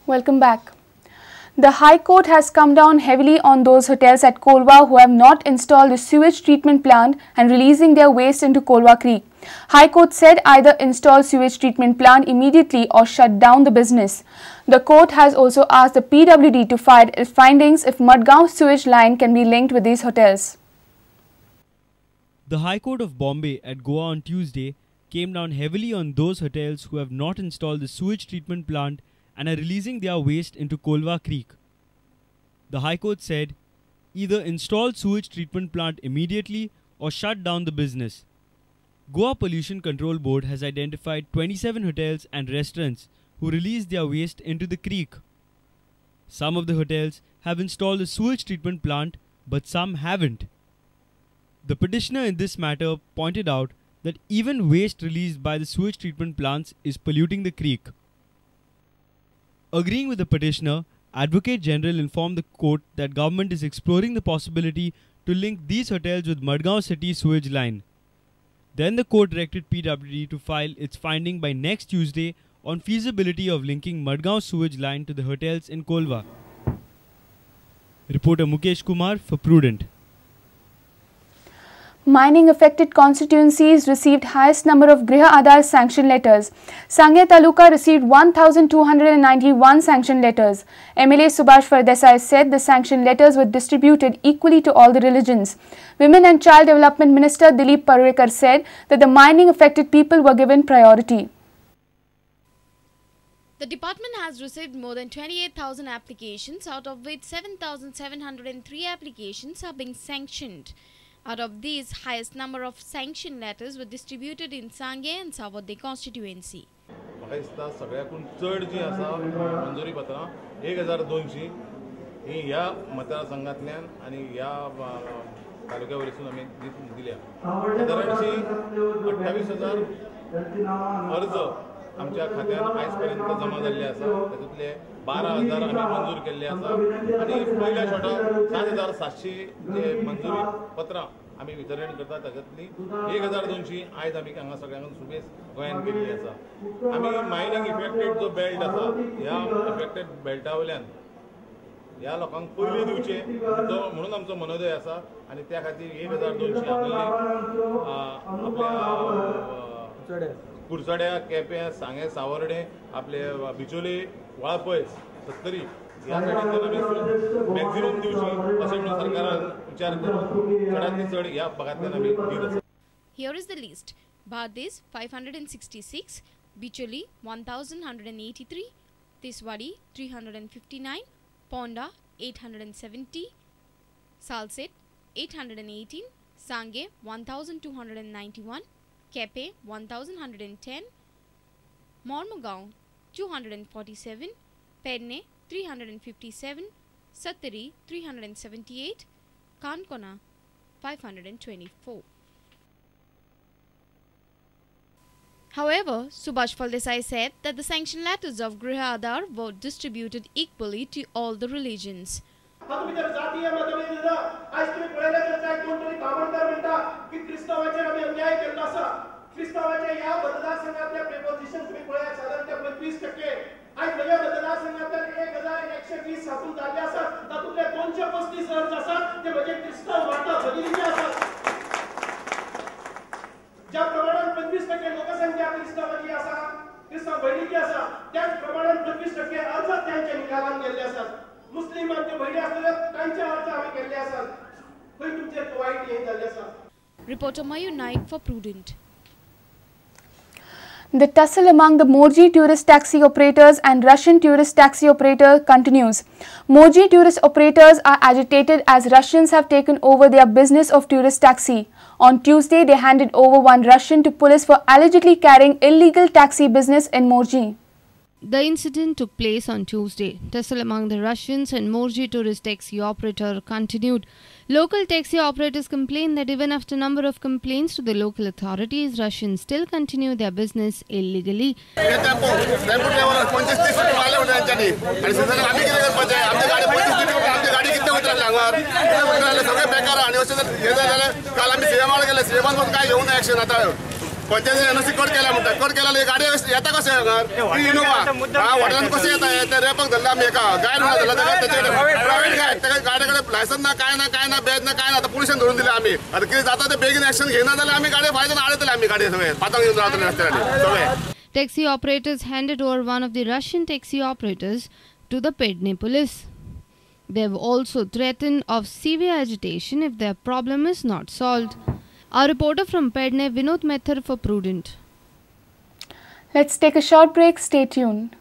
Welcome back. The High Court has come down heavily on those hotels at Colva who have not installed the sewage treatment plant and releasing their waste into Colva Creek. High Court said either install sewage treatment plant immediately or shut down the business. The court has also asked the PWD to file its findings if Madgaon sewage line can be linked with these hotels. The High Court of Bombay at Goa on Tuesday came down heavily on those hotels who have not installed the sewage treatment plant and are releasing their waste into Colva Creek. The High Court said either install sewage treatment plant immediately or shut down the business. Goa Pollution Control Board has identified 27 hotels and restaurants who release their waste into the creek. Some of the hotels have installed a sewage treatment plant, but some haven't. The petitioner in this matter pointed out that even waste released by the sewage treatment plants is polluting the creek. Agreeing with the petitioner, Advocate General informed the court that government is exploring the possibility to link these hotels with Madgaon City sewage line. Then the court directed PWD to file its finding by next Tuesday on feasibility of linking Madgaon sewage line to the hotels in Colva. Reporter Mukesh Kumar for Prudent. Mining affected constituencies received highest number of Griha Aadhar sanction letters. Sanguem Taluka received 1,291 sanction letters. MLA Subhash Phaldesai said the sanction letters were distributed equally to all the religions. Women and Child Development Minister Dilip Parulekar said that the mining affected people were given priority. The department has received more than 28,000 applications, out of which 7,703 applications are being sanctioned. Out of these, highest number of sanction letters were distributed in Sanguem and Savarde constituency. म्हाका दिसता सगळ्याकून चड जी आसा मंजुरी पत्रां 1200 ही ह्या मतदारसंघांतल्यान आनी ह्या तालुक्या वयरसून आमी दिल्या. सादारणशी 28,000 अर्ज आमच्या खात्यान आयज पर्यंत जमा जाल्ले आसा. तातूंतले 12,000 आमी मंजूर केल्ले आसा आनी पयल्या शॉटाक 7,700 जे मंजुरी पत्रां आमी वितरण करता तातूंतली 1,200 आयज आमी हांगा सगळ्यांक सुबेस गोंयांत केल्ली आसा. आमी मायनींग इफेक्टेड जो बेल्ट आसा ह्या इफेक्टेड बेल्टा वयल्यान ह्या लोकांक पयलीं दिवचें तो म्हणून आमचो मनोदय आसा आनी त्या खातीर 1,200 आपल्या कुरचड्या, केपें, सांगें, सावर्डे, आपले बिचोले, वाळपय, सत्तरी ह्या सायडींतल्यान आमी मॅक्झिमम दिवची अशें म्हणून सरकारान विचार करून चडांतली चड ह्या भागांतल्यान आमी दीत आसा. Here is the list. Bardez 566, Bicholim 1183, Tiswadi 359, Ponda 870, Salcete 818, Sanguem 1291, Quepem 1110, Mormugao 247, Pernem 357, Sattari 378, Kankona 524. However, Subhash Phaldesai said that the sanction letters of Griha Aadhar were distributed equally to all the religions. Reporter Mayur Naik for Prudent. The tussle among the Morji tourist taxi operators and Russian tourist taxi operator continues. Morji tourist operators are agitated as Russians have taken over their business of tourist taxi. On Tuesday, they handed over one Russian to police for allegedly carrying illegal taxi business in Morji. The incident took place on Tuesday. Tussle among the Russians and Morji tourist taxi operator continued. Local taxi operators complained that even after number of complaints to the local authorities, Russians still continue their business illegally. पंचायतीन NOC cut केला म्हणटा, cut केला गाडी येता कशें हांगा? Innova हॉटेलान कशें येता? ते रेपाक धरला आमी एका गायड म्हणून धरला ताका, तेचे कडेन प्रायवेट गायड, ताका गाडये कडेन लायसन्स ना, काय ना, काय ना, बॅज ना, काय ना. आतां पुलिसान धरून दिले आमी. आतां कितें जाता ते बेगीन एक्शन घेयना जाल्यार आमी गाडये फायद्यान आडयतले. आमी गाडये सगळे पांचांक घेवन रावतले रस्त्यार सगळे. Taxi operators handed over one of the Russian taxi operators to the Pedne police. They have also threatened of severe agitation if their problem is not solved. Our reporter from Pedne, Vinod Methar for Prudent. Let's take a short break. Stay tuned.